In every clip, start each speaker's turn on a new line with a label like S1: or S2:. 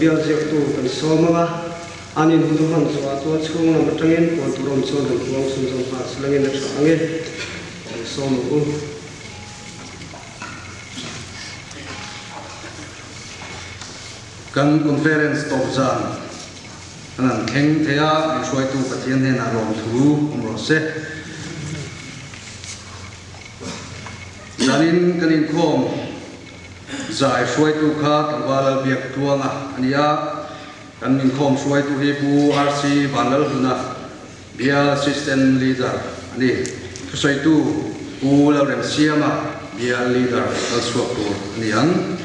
S1: Bial ziaktu kan sawm ang a, an inhun a hman zawhah chuan chhung lam atangin puan tur awm chuan han puang chhunzawm nghal silangin a tha ang e, kan sawm ang u.
S2: Kan conference tawp zan an han thleng thei a, min hruaitu Pathian hnenah lawmthu awm rawh se. Zanin kan inkhawm zai hruaitu kha tlangval Lalbiak Tluanga a ni a, kan inkhawm hruaitu hi Pu RC Vanlalhluna, Bial Assistant Leader a ni. Thusawitu Pu Lalremsiama, Bial Leader kal chhuak tur a ni ang.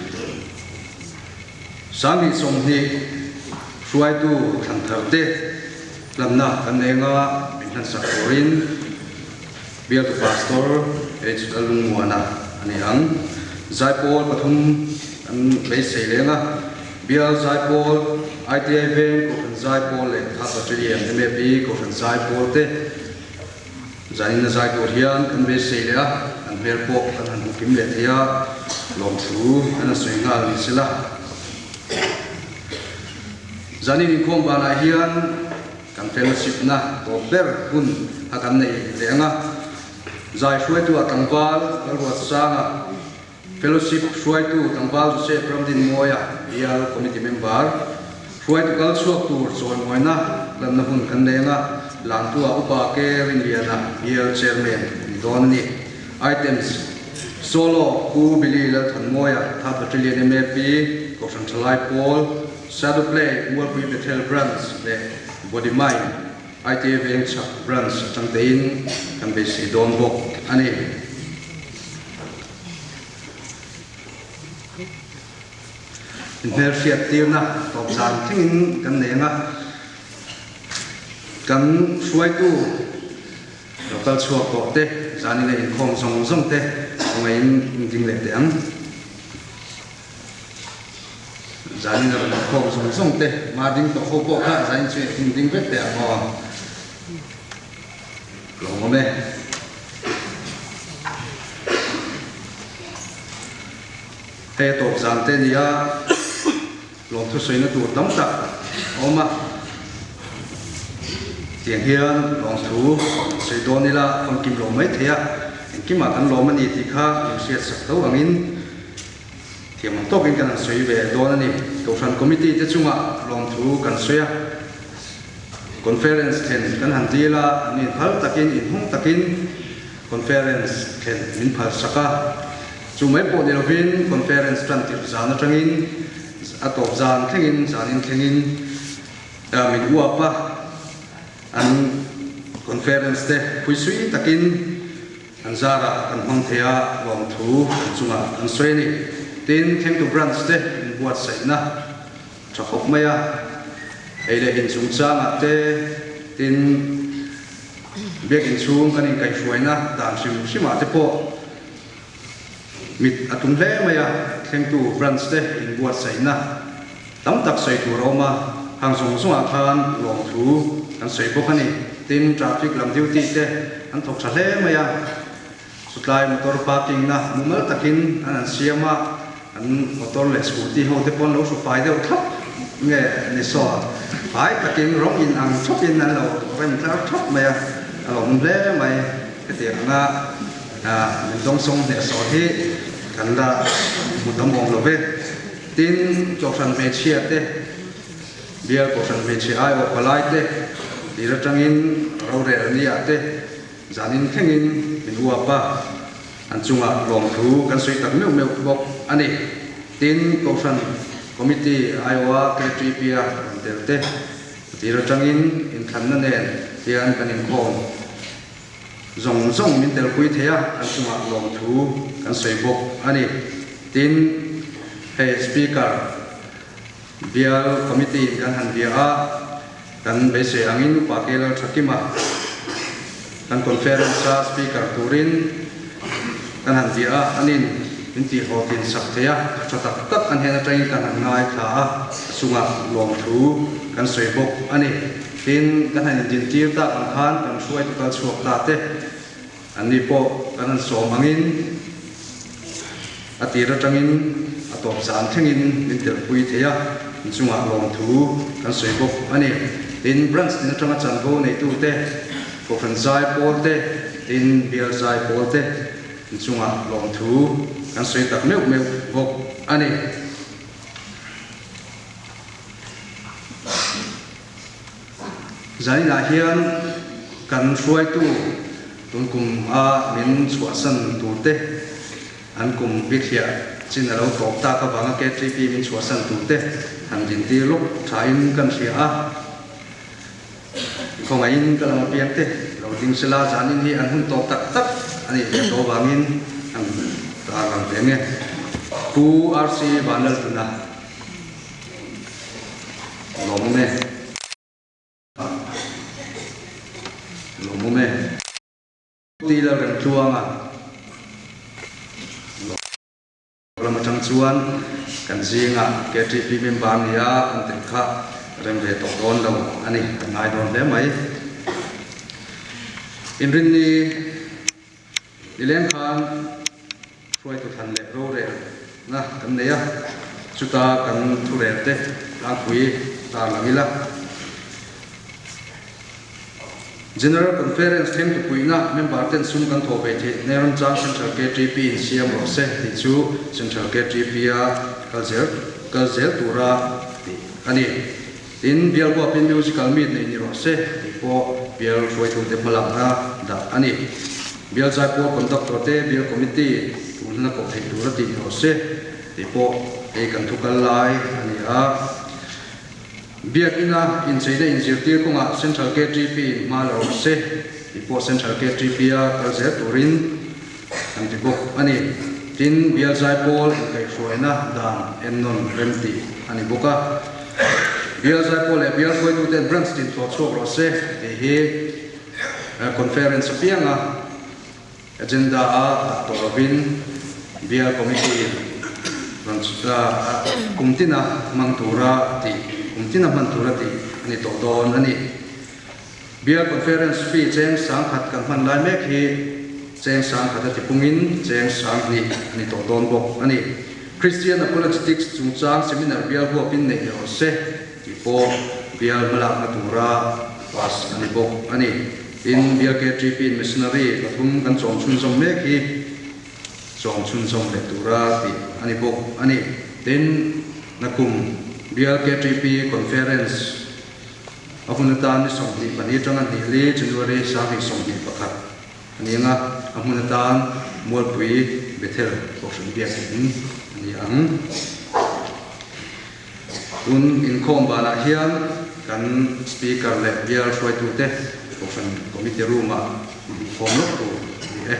S2: 2020 hruaitu thlanthar te hlanna kan nei anga min hlansak turin Bialtu Pastor H. Lalungmuana a ni ang. Zaipawl pathum an beisei leng a, Bial Zaipawl, ITI Veng Kohhran Zaipawl leh Thap Battalion MAP Kohhran Zaipawl te zanin a zai tur hian kan beisei leh a, an hmel pawh kan han hmu kim leh thei a, lawmthu an han sawi nghal ni sela. Zanin inkhawm banah hian Kan fellowship na tawp ber hun a kan nei leh ang a, zai hruaitu ah tlangval Lalruatsanga, fellowship hruaitu tlangval Joseph Ramdinmawia, bial committee member, hruaitu kal chhuak tur chawimawina lanna hun kan nei ang a, Lantu ah Upa Ke Rinliana, bial chairman ni dawn a ni. Items, Solo, Pu Billy Lalthanmawia, Third Battalion MAP, Kohhran Thalai Pawl, Shadow Play, Mualpui Bethel Branch leh Body Mind, ITA Vengchhak Branch atang tein kan beisei dawn bawk a ni. Inhmelhriat tirna tawp zan thlengin kan nei ang a, kan hruaitu lo kal chhuak tawh te, zanin a inkhawm zawng zawng te kawngaihin ding leh teh ang. Zanin a rawn khawm zawng zawng te, ma ding tawh ho pawh kha zanin chu in ding vek teh ang aw. Lawm awm e. Hei a tawp zan te nia lawmthu sawina tur tam tak a awm a. Tiang hian lawmthu sawi dawn ila famkim lo mai thei a, engkimah kan lawm a ni tih kha min hriatsak tho angin Thiam ang tawkin kan han sawi ve dawn a ni. Kohhran Committee te chungah lawmthu kan sawi a, Conference thlen kan han dil a, an inphal takin, inhawng takin Conference thlen min phalsak a. Chu mai pawh ni lovin Conference tan tirh zan atangin a tawp zan thlengin, zanin thlengin min uap a, an Conference te phuisui takin, An zarah kan hmang thei a, lawmthu kan chungah kan sawi a ni. Tin, Thlengtu Branch te inbuatsaihna tha khawp mai a, ei leh in chungchangah te, tin, biakinn chhung kan inkaihhruaina dan hrim hrimah te pawh mit a tum hle mai a, Thlengtu Branch te inbuatsaihna tam tak sawi tur a awm a, hang zawng zawngah khan lawmthu kan sawi bawk a ni. Tin, traffic lam duty te an thawk tha hle mai a, chutlai motor parking na mumal takin an han siam a, an motor leh scooty ho te pawh an lo hru fai deuh thlap nge ni saw, fai takin rawng in ang thapin an lo rem tlar thap mai a, a lawmawm hle mai. Hetiang anga min dawngsawng hnehsawh hi kan la hmu tam awm lo ve. Tin, Kohhran hmeichhia te, Bial Kohhran hmeichhe aiawh palai te, tir atangin rorel nia te zanin thlengin min uap a, an chungah lawmthu kan sawi tak meuh meuh bawk a ni. Tin, Kohhran Committee aiawha KTP-a rawn tel te, tir atangin inthlanna nen hian kan inkhawm. Zawng zawng min telpui thei a, kan chungah lawmthu kan sawi bawk a ni. Tin, hei Speaker bial Committee in kan han bia a, kan beisei angin Upa Kelal Thakima kan Conference a Speaker turin kan han bia a, anin min tihhlawhtlin sak thei a, a tha tak tak an hen atangin kan han ngaithla a, a chungah lawmthu kan sawi bawk a ni. Tin, kan han indintir tak ang khan kan hruaitu kal chhuak ta te, anni pawh kan han sawm angin a tir atangin a tawp zan thlengin min telpui thei a. inchungah lawmthu kan sawi bawk a ni. Tin, Branch tin atanga chanvo neitute, Kohhran zai pawl te, tin Bial zai pawl te inchungah lawmthu kan sawi tak meuh meuh bawk a ni. Zaninah hian kan hruaitu tunkum a min chhuahsan turte an kum bithliah chin a lo tawp tak avanga KTP min chhuahsan turte han dintir lawk thain kan hria a. Khawngaihin ka lam apiangte lo ding sela zanin hi an hun tawp tak tak a nih ve tawh avangin an tarlang ve nge. Pu RC Vanlalhluna. Lawmawm e. Lawmawm e. Ti Lalremtluanga. Lam atang chuan kan zingah KTP member nia an tel kha rem ve tawh dawn lo a ni, kan ngai dawn hle mai. Inrinni nileng khan hruaitu thlan leh rorel na kan nei a, chuta kan thurel te tlangpui tarlang ila. General Conference thleng tupuihna member ten sum kan thawh ve theih hne ramchang Central KTP in siam rawh se tih chu Central KTP a kal zel kal zel tura tih a ni. Tin, bial huapin musical meet nei ni rawh se tih pawh bial hruaitute hmalakna dah a ni. Bial zaipawl conductor te bial committee tunhna koh theih tura tih ni rawh se tih pawh hei kan thu kal lai a ni a. Biakina incheina inzirtir kawngah Central KTP in hma la rawh se tih pawh Central KTP a kal zel turin kan ti bawk a ni. Tin, Bial Zaipawl inkaihhruaina dan ennawn rem tih a ni bawk a. Bial Zaipawl leh Bial hruaituten Branch tin thlawh chhuak rawh se tih hi Conference apianga Agenda a dah tawh lovin Bial Committee in rawn kum tina hmang tura tih, kum tina hman tura tih a ni tawh dawn a ni. Bial Conference fee cheng sangkhat kan hman lai mek hi cheng sangkhat a tipungin cheng sanghnih a ni tawh dawn bawk a ni. Christian Apologetics chungchang seminar bial huapin neih ni rawh se tih pawh bial hmalakna tura pass a ni bawk a ni. Tin, bial KTP in missionary pathum kan chawm chhunzawm mek hi chawm chhunzawm leh tura tih a ni bawk a ni. Tin, nakum bial KTP conference a hun atan ni 24 atanga hnih li January 2021 a ni ang a, a hmun atan Mualpui Bethel Kohhran Biakin a ni ang. Tun inkhawm banah hian kan Speaker leh bial hruaitute Kohhran Committee Room-ah inkhawm lawk tur a ni e.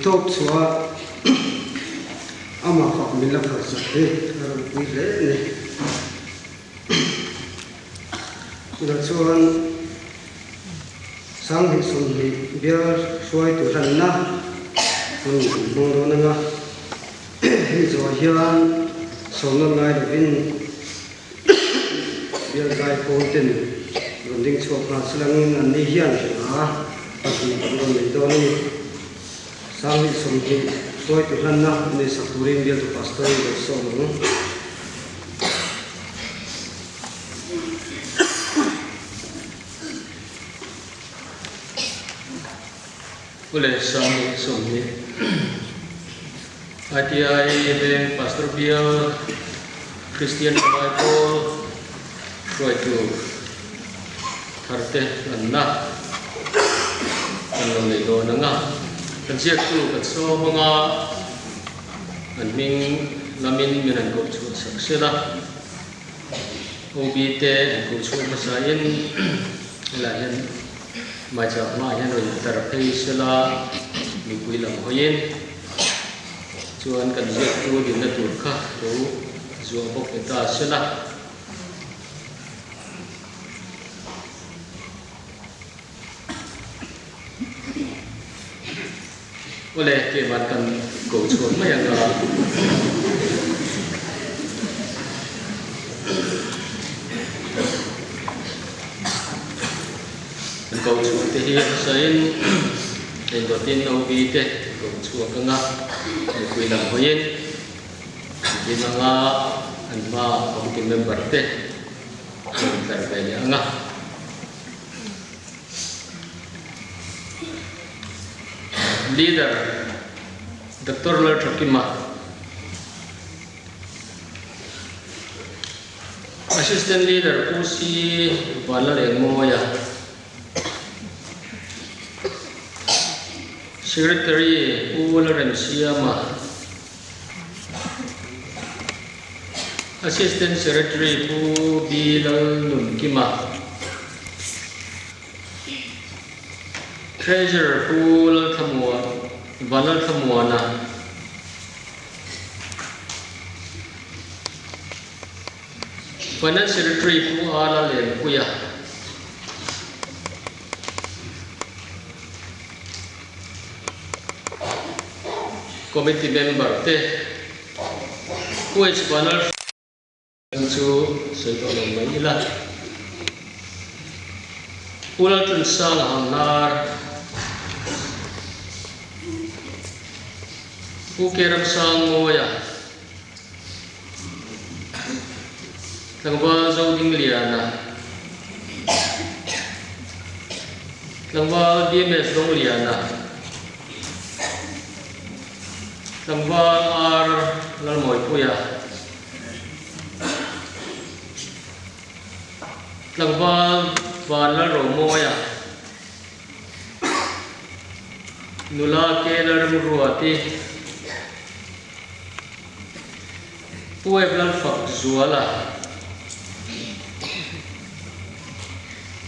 S1: Theihtawp chhuah amah fak min la phalsak hi a ropui hle a ni. Tunah chuan Sanghnih 20 bial hruaitu hlanna hun kan hmang dawn ang a, hemi zawh hian sawmna ngai lovin bial zaipawl ten rawn ding chhuak nghal silangin anni hian hla pahnih an rawn nei dawn a ni. Sanghnih 20 hruaitu hlanna neihsak turin bialtu pastor in lo sawm ang.
S3: Pu leh Sanghnih 20 ITI veng Pastor Bial Kristian Thalai Pawl hruaitu tharte hlanna kan lo nei dawn ang a, kan ziaktu kan sawm ang a, an hming lamin min han koh chhuah sak sel a, OB te an koh chhuah hmasain helaiah hian Maichah hmaah hian rawn tar phei sela mipui lam hawiin chuan kan ziaktu dinna tur kha lo zuah bawk ni ta sela. Awle, keimah kan ko chhuak mai ang a. Kan ko chhuak te hi a hmasain engdawtin OB te ko chhuak ang a, mipui lam hawiin an din ang a, an hma committee member te an rawn tlar ve leh ang a. Leader Doctor Lalthakima Assistant Leader Pu C Vanlalengmawia Secretary Pu Lalremsiama Assistant Secretary Pu B Lalnunkima, Treasurer Pu Lalthlamuan Vanlalthlamuana, Finance Secretary Pu A Lalengpuia. Committee member te Kuwait banner chu sawi tawh lo mai ila. Pu Laltunsanga Hangnar, Pu Keramsangmawia, Tlangval Zodingliana, Tlangval BMS Dongliana, Tlangval R Lalmawipuia, Tlangval Van Lalromawia, Nula K Lalremruati, Pu Ep Lalfakzuala,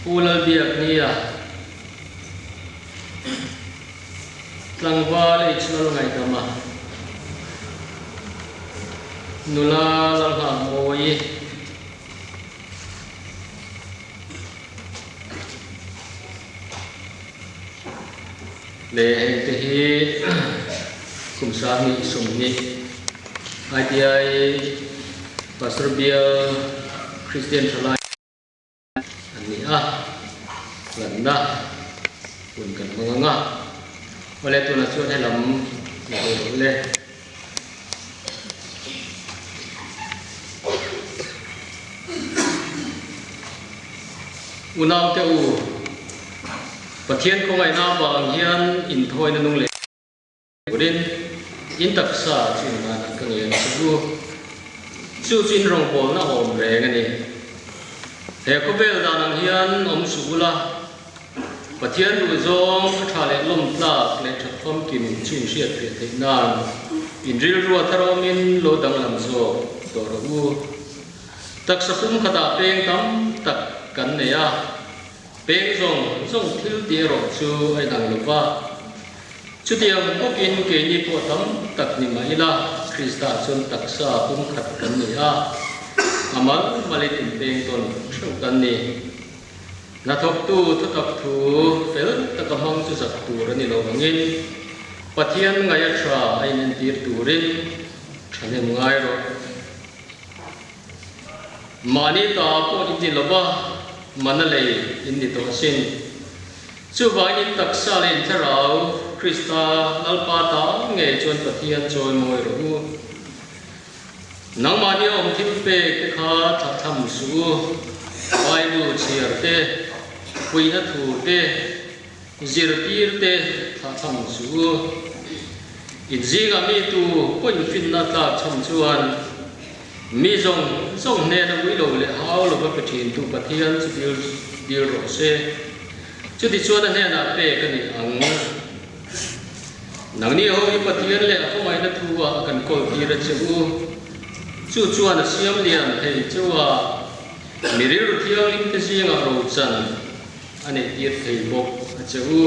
S3: Pu Lalbiaknia, Tlangval H Lalngaihdama, Nula Lalhahmawii. Leh heng te hi kum 20 20 ITI Pastor Bial Christian Thalai an ni a, hlanna hun kan hmang ang a. Awle tunah chuan helam la hawi rawh le. Unaute u, Pathian khawngaihna avang hian inthawina nung leh turin in taksa chu inhlanah ka ngen che u. Chu chu in rawngbawlna awm reng a ni. He khawvel dan ang hian awm suh ula, Pathian duh zawng a tha leh lawm tlak leh that famkim chu in hriat fiah theih nan in rilru a tharawmin lo danglam zawk tawh rawh u. Taksa pum khatah peng tam tak kan nei a, peng zawng zawng thil tih erawh chu a inang lo va. Chutiang bawkin keini pawh tam tak ni mah ila, Krista chuan taksa pumkhat kan ni a, a mal malin inpeng tawn theuh kan ni. Hnathawktu thutak thu fel taka hmang chu zak tur a ni lo angin, Pathian ngaih a tha a inentir turin thahnem ngai rawh. Mahni ta pawh in ni lova, mana lei in ni tawh asin. Chuvangin taksa leh thlarau Krista Lalpa ta ngei chuan Pathian chawi mawi rawh u. Nangmahni awm thil pek te kha thlathlam suh u, Bible chhiar te, puihna thu te, zirtir te thlathlam suh u. In zingah mi tu pawhin finna tlak chham chuan mi zawng zawng hnena ui lo leh hau lova pe thintu Pathian chu dil dil rawh se. Chutichuan a hnenah pek a ni ang. Nangni ho hi Pathian leh a khawngaihna thu ah kan kawl tir a che u. Chu chuan a siam lian thei cheu a, mi rilru thianghlim te zingah rochan a neih tir thei bawk a che u.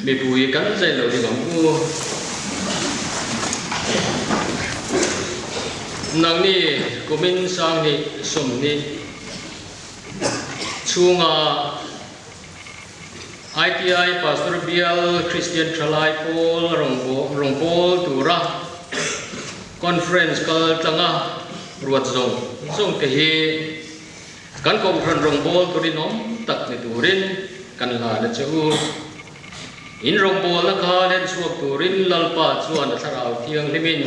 S3: Mipui kan zai lo ding ang u. Nangni kumin sanghnih 20 chhunga ITI Pastor Bial Kristian Thalai Pawl rawngbâwl tura Conference kal tlanga ruat zawng zawng te hi kan Kohhran rawngbâwl turin awm tak ni turin kan hlan a che u. In rawngbâwlna kha hlen chhuak turin Lalpa chuan a Thlarau Thianghlimin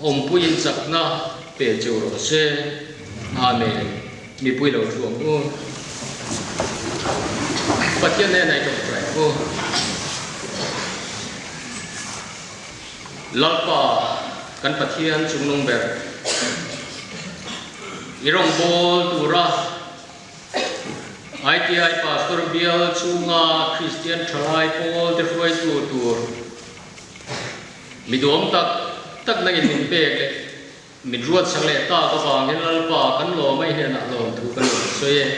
S3: awmpuiin chakna pe cheu rawh se. Amen. Mipui lo thu ang u. Pathian nen ai tawngtai ang u. Lalpa kan Pathian chungnung ber i rawngbâwl tura ITI Pastor Bial chhunga Kristian thalai pawlte hruaitu tur mi duam tak tak nangin min pek leh Min ruat sak leh tak avangin Lalpa kan lawm a i hnenah lawm thu kan rawn sawi e.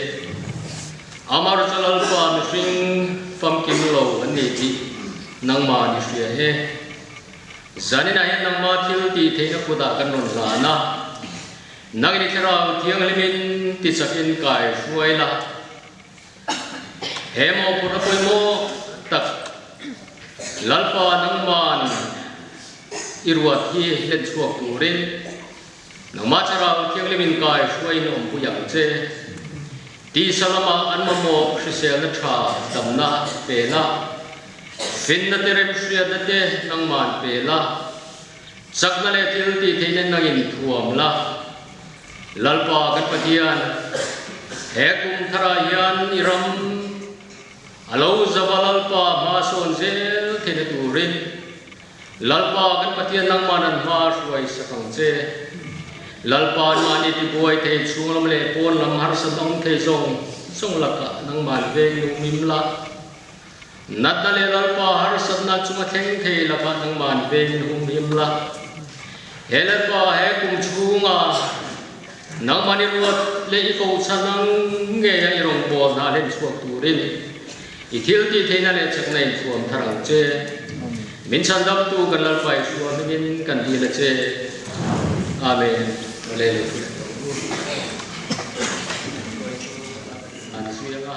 S3: Amar chu Lalpa mihring famkim lo an ni tih nangmah ni hria e. Zaninah hian nangmah thil tih theihna kutah kan rawn hlan a, nangin i thlarau thianghlimin tichakin kai hruai la. He mawhphurhna pawimawh tak Lalpa nangman i ruat hi hlen chhuak turin nangmah thlarau thianghlim in kai hruaiin awmpui ang che. Tisa lamah an mamawh hriselna tha damna pe la, finna te remhriatna te nangman pe la, chakna leh thil tih theihna nangin thuam la. Lalpa kan Pathian, he kum tharah hian i ram a lo zava Lalpa hma sawn zel theihna turin Lalpa kan Pathian nangmah nan hma hruai sak ang che. Lalpa mahni tibuai thei chhung lam leh pawn lam harsatna awm thei zawng zawng lakah nangmah veng nu mim la. Natna leh Lalpa harsatna chunga thleng thei lakah nangmah vengin hum him la. He Lalpa he kum chhunga nangmah i ruat leh i kohchhan ang ngeia i rawngbâwl hna hlen chhuak turin i thil tih theihna leh chakna in thuam thar ang che. Min chhandamtu kan Lalpa i hrual hmingin kan dil a che. Amen. Awle lo thu leh tawh u. An zui anga.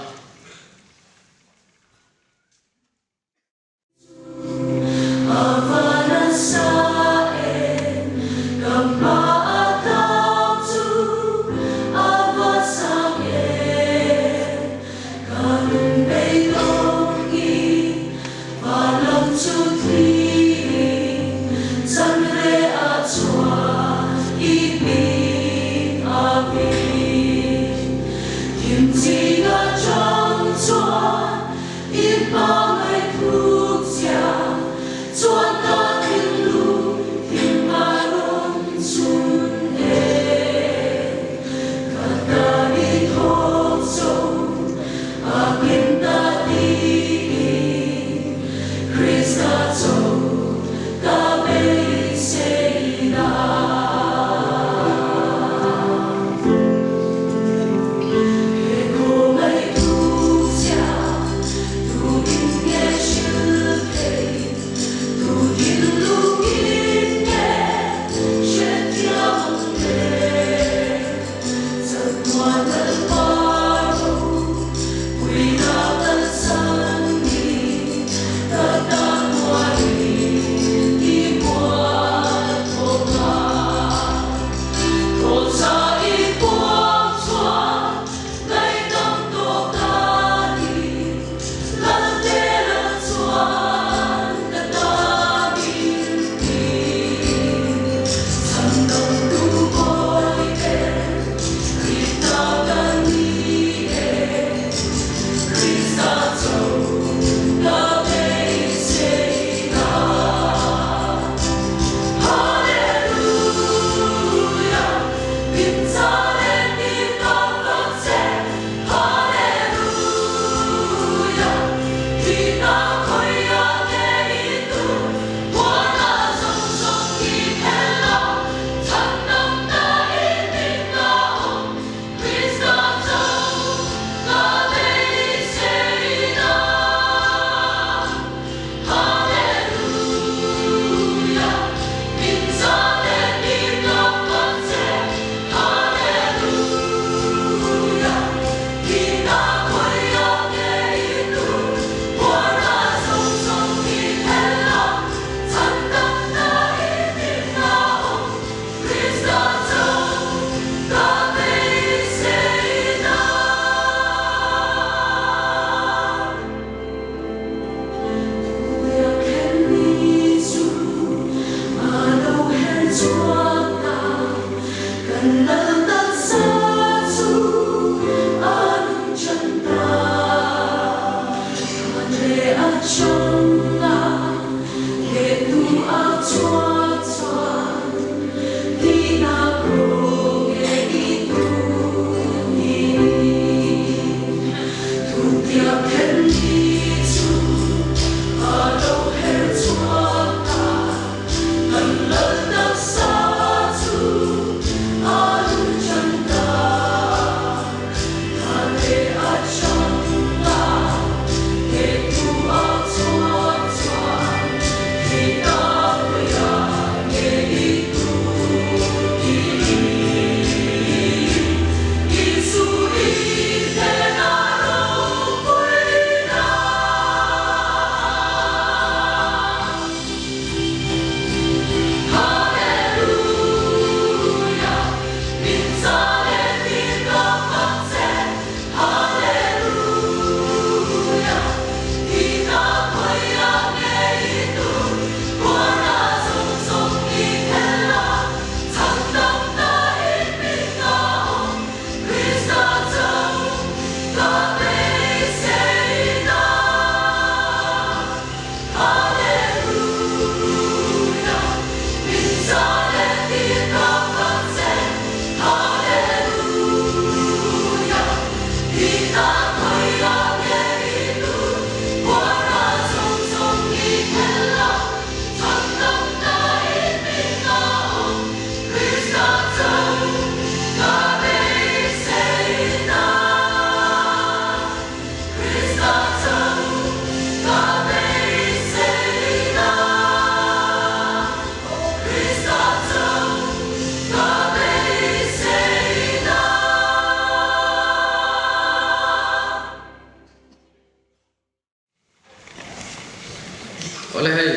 S3: Awle hei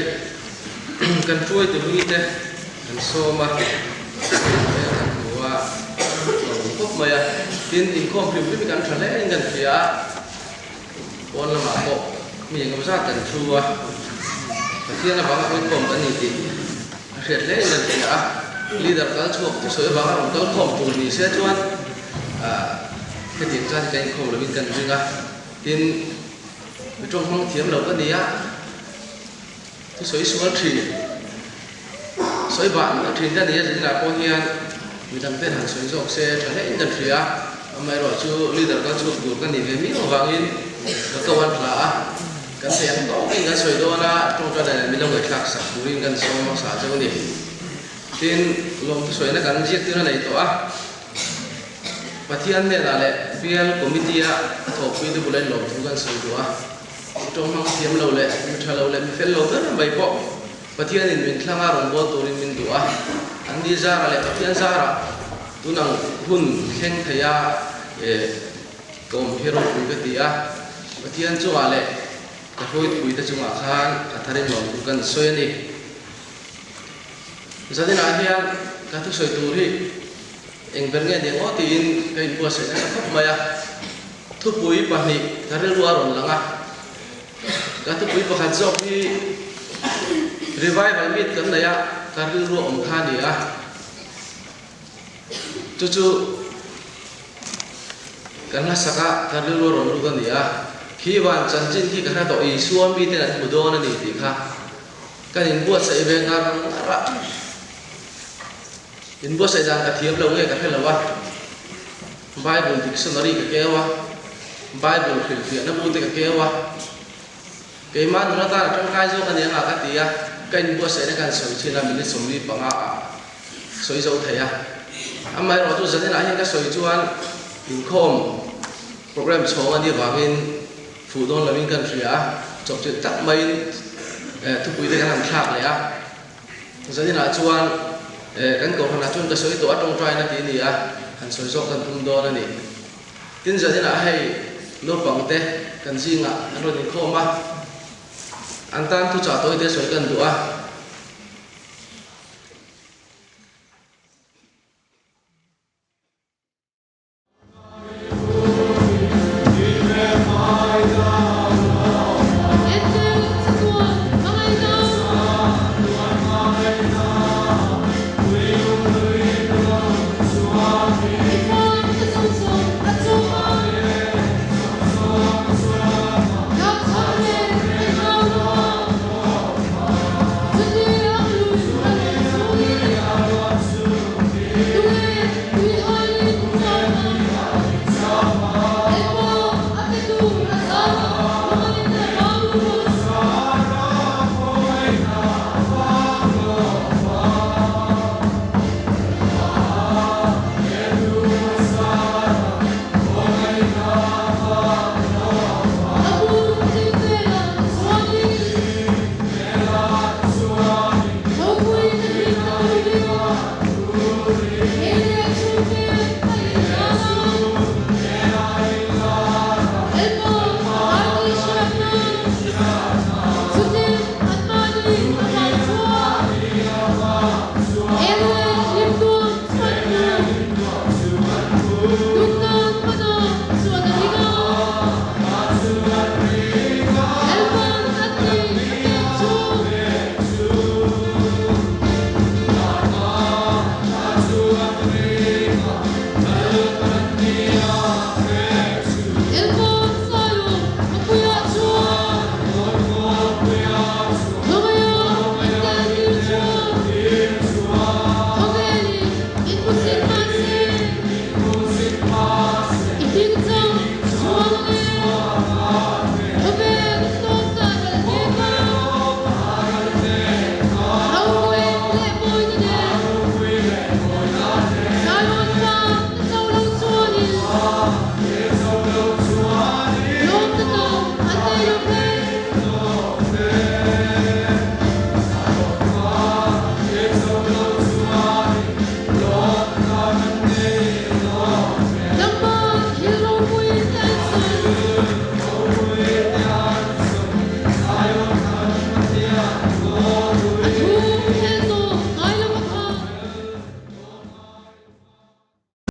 S3: kan hruaitu hlui te kan sawm a, hmel kan hmu a, a awm khawp mai a, tin inkhawm hrim hrim hi kan tha hle in kan hria a, pawn lamah pawh mi engemaw zat kan thu a, Pathian avanga inkhawm kan ni tih a hriat hle in kan hria a, leader kal chhuak thusawi avanga rawn kal khawm tur ni se chuan hetiang zat hi kan inkhawm lovin kan ring a, tin mi tawng hmang thiam lo ka ni a, thusawi sual thin, sawi bah thin ka ni a, zinah pawh hian mi dang ten han sawi zawk se tha hle in kan hria a, amaherawhchu leader kal chhuak tur ka ni ve miau avangin ka ko an hla a, kan thei ang tawkin kan sawi dawn a, tawngtai dan min lo ngaihthlak sak turin kan sawm hmasa cheu a ni. Tin, lawm thusawiina kan ziak tir a nei tawh a, Pathian hnenah leh bial committee-a a thawhpui te bula inlawm thu kan sawi duh a, tawng hmang thiam lo leh mi tha lo leh mi fel lo ber mai pawh Pathianin min thlang a, rawn bawl turin min duh a, an ni zara leh Pathian zara tunang hun thleng thei a ka awm hi ropui ka ti a, Pathian chungah leh ka hruaitpui te chungah khan a thar inlawm thu kan sawi a ni. Zaninah hian ka thusawi tur hi eng ber nge ni ang aw tiin ka inbuatsaih nasa khawp mai a, thupui pahnih ka rilru a rawn lang a, ka thupui pakhat zawk hi Revival Meet kan nei a, ka rilru a awm kha a ni a, chu chu ka hlasak a, ka rilru a rawn lut a ni a, khi van chanchin khi ka hre tawh Isua miten an hmu dawn a ni tih kha kan inbuatsaih ve ngar ngar a. Inbuatsaih dan ka thiam lo nge ka hre lo a, Bible dictionary ka keu a, Bible hrilhfiahna bu te ka keu a, keimah nun atan a tangkai zawk a ni anga ka ti a, ka inbuatsaihna kan sawi thin a, minute 45 ah sawi zo thei a. Amaherawhchu zaninah hian ka sawi chuan inkhawm program chhawng a nih avangin fuh dawn lovin kan hria a, chawpchilh tak maiin thupui te kan han thlak leh a. Zaninah chuan kan kohhranah chuan ka sawi tawh a tawngtaina tih a ni a, han sawi zawk kan tum dawn a ni. Tin zaninah hei naupang te kan zingah an rawn inkhawm a, an tan thuchah tawite sawi kan duh a.